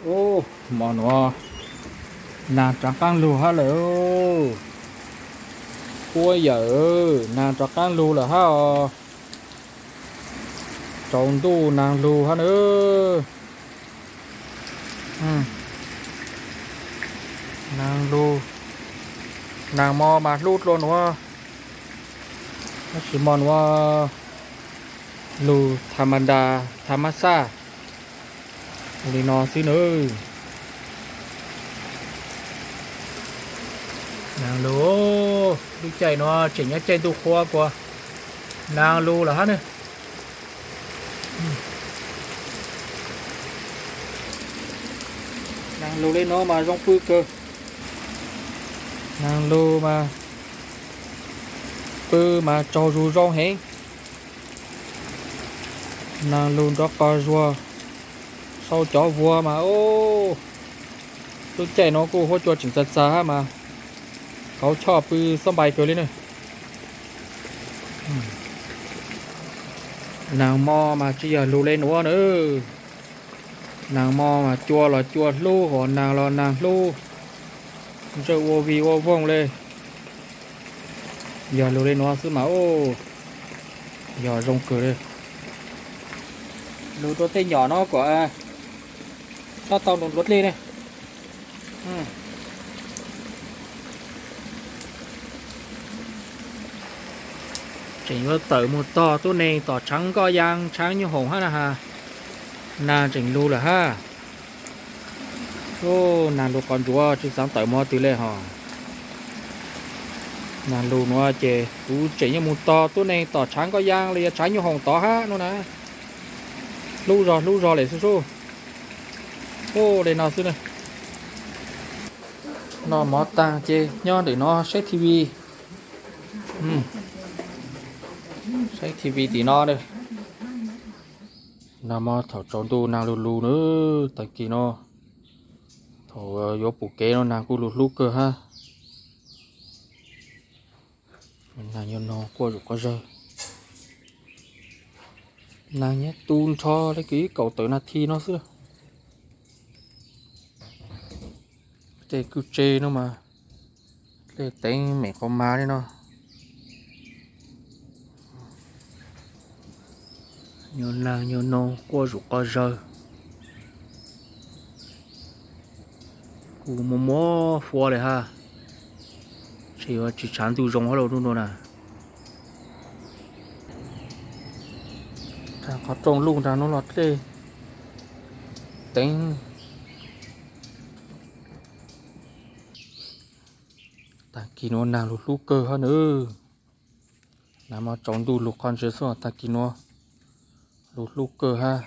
Ub, hmo nuav naag rov qaab lug hab lawm. Puab yawm, naag rov qaab lug lawm hab os. Tsaus ntuj naag lug hab na. Naag lug, naag mo mas hlub dlua nuav, tab sis mo nuav lug tha ma da, tha ma xaj li no xwb na. Naag lug, lub caij nuav tseem nyob caij ntuj qhua kuas naag lug lawm hab na. Naag lug li nuav mas zoo pw kawg. Naag lug mas pw mas tsaug zug zoo heev. Naag lug nrov qog zuag sau cov vuag mas, lub caij nuav kuj huab cua tseem txag txag hab mas kauv choj pw xob npai kawg li na. Naag mo mas tsi yog lug le nuav na. Naag mo mas cua los cua hlub, hos naag los naag hlub, ntsawj ua vig ua voog le. Yog lug le nuav xwb mas, yog zoo kawg le. Lug rua tej nyom no kuas tau tau nws luav dlej ne. Tseem yuav tawm mus tog tub neeg tom tshaav nkoj yaa tshaav nyuj hoom hab na has. Naag tseem lug lawm hab. Naag lug qhov ntsuav tsi xaav tawm mus twg le hos. Naag lug nuav ces kuv tseem yuav mus tog tub neeg tom tshaav nkoj yaa los yog tshaav nyuj hoom tod hab no na. Hlub zog hlub zog le xwb sub. Ub, le no xwb na. Noj mov taag ces nyob ntawm no saib T V. Saib T V tim no. Naag mo thaum tsaus ntuj naag lug lug na, taag kis no thaum yuav pum kev no naag kuj lug hlub kawg hab. Naag yuav noog quaj zom quaj zawg. Naag nyob tu nrho le kws ib kaum tawm nas this no xwb. Tej kwj tse no mas dlej teev meem qhov mas li no. Nyuag naag nyuag noog quaj zom quaj zawg. Kuj muaj muab fuab le hab, tsis yuav tsis tshav ntuj zoo hab lauj nub nua na. Nraag qhov rooj luj nraag nub los dlej teev. Taag kis nuav naag lug hlub kawg hab nws. Naag mo tsaus ntuj lug qhov ntse xwb, taag kis nuav lug hlub kawg hab.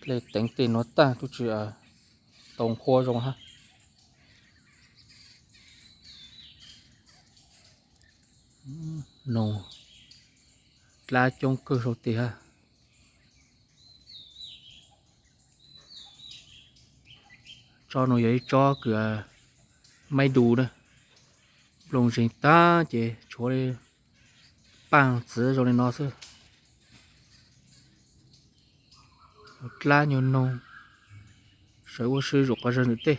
Dlej teev tej nuav taag tub tsi tau nqhuab zoo hab. Noog dlab coob kawg sau tes hab. Tsob no yog ib tsob kws maib du na, nplooj zeeg taag ces tshuav li paaj txiv zoo li no xwb. Dlab nyuag noog, sawv ua si zuj quas zawg ntawm tej.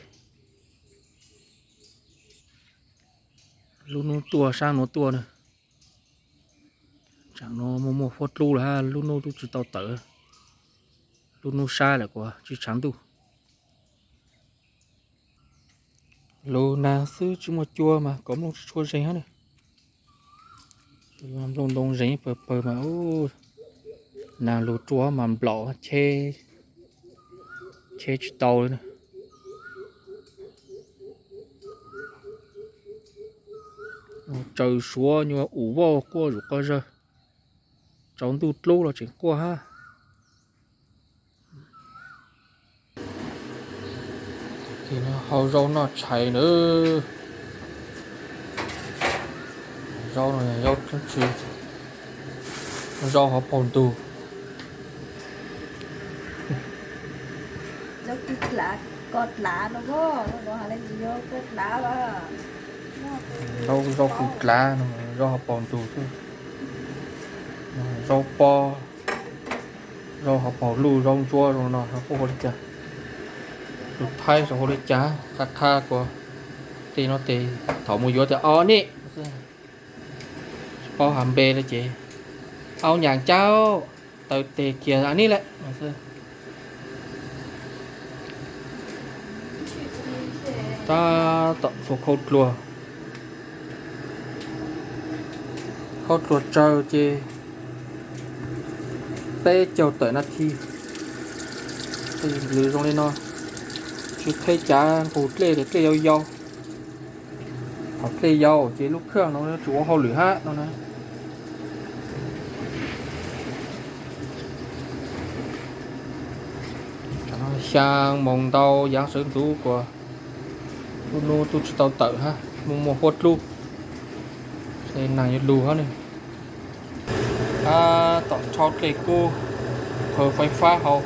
Lub nub tuaj saab nuav tuaj na. Tsaam nuav muaj muaj fuab dlub lawm hab, lub nub tub tsi tau tawm. Lub nub sab lawm kuas tsis tshav ntuj. Lug naag xwb tsis muaj cua mas kom nplooj tsis tshua zeeg hab na. Nplooj ntoo zeeg pawg pawg mas naag lug ruaj mas nplaum cheb tsis tau li na. Tsaws suav nyuag ub vauj quaj zuj quas zawg. Tsaus ntuj dlub los tseem quaj hab. Hau zaub noj tshais na. Zaub no yog zaub tsi, zaub hauv paug ntug. Zaub, zaub kub dlav no, zaub hauv paug ntug xwb. Zaub pob, zaub hauv paug luj, zaub ntsuab zoo no, quaj ua li cas. Tus Thaib saum hauv li cas qha qha kuas tej no tes thaum mus yuav tias o nim, tsis paub has npe li ces au nyam cauj, taw tes kiag a nim lawm. Tab tom txhua khaub dluag, khaub dluag tsawg ces peb caug tawm nas this. Nplws zoo li no, tsis qheb cav nqus dlej ces dlej yau yau. Thaum dlej yau ces lub khaj no tsis ua hauj lwm hab no na. Xyaa moos ntau yaav sawv ntxuv kuas lub nub tub tsis tau tawm hab, muaj muaj huab dlub, nag yuav lug hab ne. Tab tom rhaub dlej kub, phaws fais fab hauv,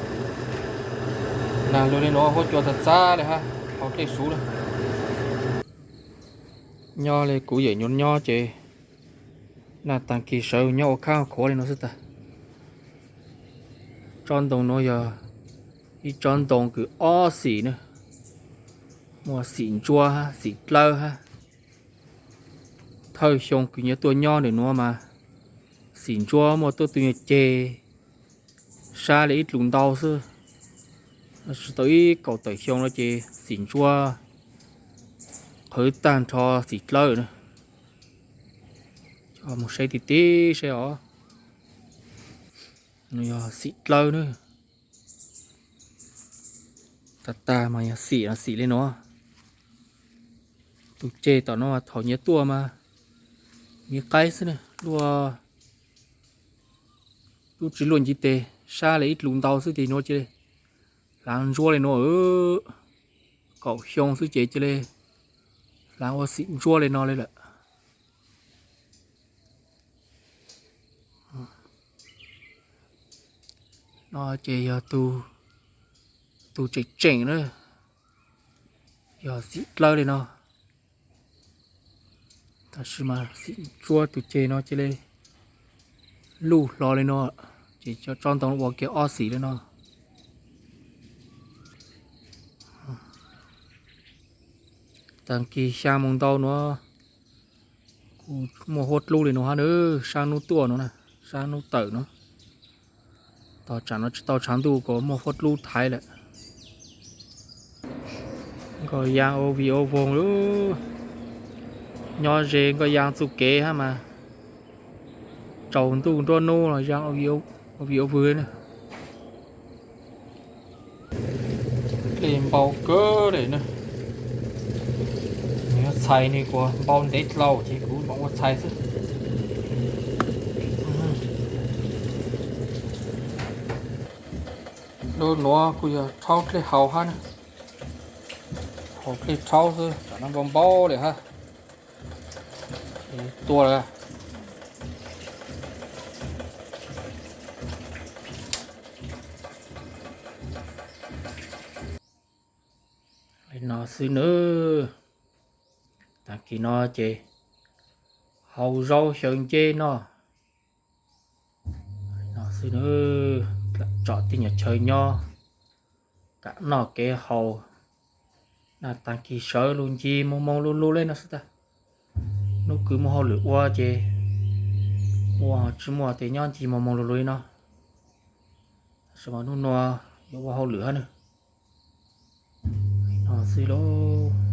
nag lug li nuav huab cua txav txav li hab, hau dlej suv lawm. Nyob li kuv yawm nyuam nyob ces nag taag kis sawv nyob ua khaab khuav li no xwb tas. Tsob ntoo nuav yog ib tsob ntoo kws ob xim na, muaj xim ntsuab hab xim dlawb hab. Thawj xyoo kws nyias tuaj nyob ntawm nuav mas xim ntsuab muaj tuab tu nyuag ceg sab li ib dlus ntau xwb. Tsis tau ib kaum tawm xyoo no ces xim ntsuab qhwv tag nrho xim dlawb na. Coj mus saib tib tib saib os. Nws yog xim dlawb na. Tag tag mas yog xim no xim li no. Tus ceg tom no thaum nyias tuaj mas me qaib xwb na, luaj, lub tsis luaj ntiv tes, sab li ib dlus ntau xwb tes nuav cia li hlaav ntsuab li nuav. Kaum xyoo xwb ces cia li hlaav ua xim ntsuab li no li lawm. No ces yog tus tseem tseem na, yog xim dlawb li no. Tab sis mas xim ntsuab tus ceg no cia li luj hlo li no, ces tsob ntoo ua kiag ob xim li no. Taag kis xyaa moos ntau nuav kuj muaj huab dlub li no hab na, saab nub tuaj no na, saab nub tawm no. Tos tsam no tsis tau tshav ntuj kuas muaj huab dlub thaiv lawm. Nkoj yaa ua vig ua voog lub, nyob ze nkoj yaa txuj kev hab mas tsaus ntuj nruab nub los yaa ua vig ua vwg na. Dlej npau kawg le na. Nws txhais nws kuas npau ntev dlhau ces kuv mam ua txhais xwb. Lub nuav kuj yog rhaub dlej haus hab na. Haus dlej rhaub xwb, tam no npau npau li hab. Tua lawm. Li no xwb nawb. Tag kis no ces hau zaub xyaw nceb noj. No xwb nawb, tsom tej nyuag chaw nyob, kam noj kev haus. Nag tag kis sawv lug ncig moog moog lug lug le no xwb tag. Hnub kws muaj hauj lwm ua ces ua, tsis muaj tes nyob ncig moog moog lug lug li no. Tab sis mas hnub nua yuav ua hauj lwm hab na. No xwb lauj.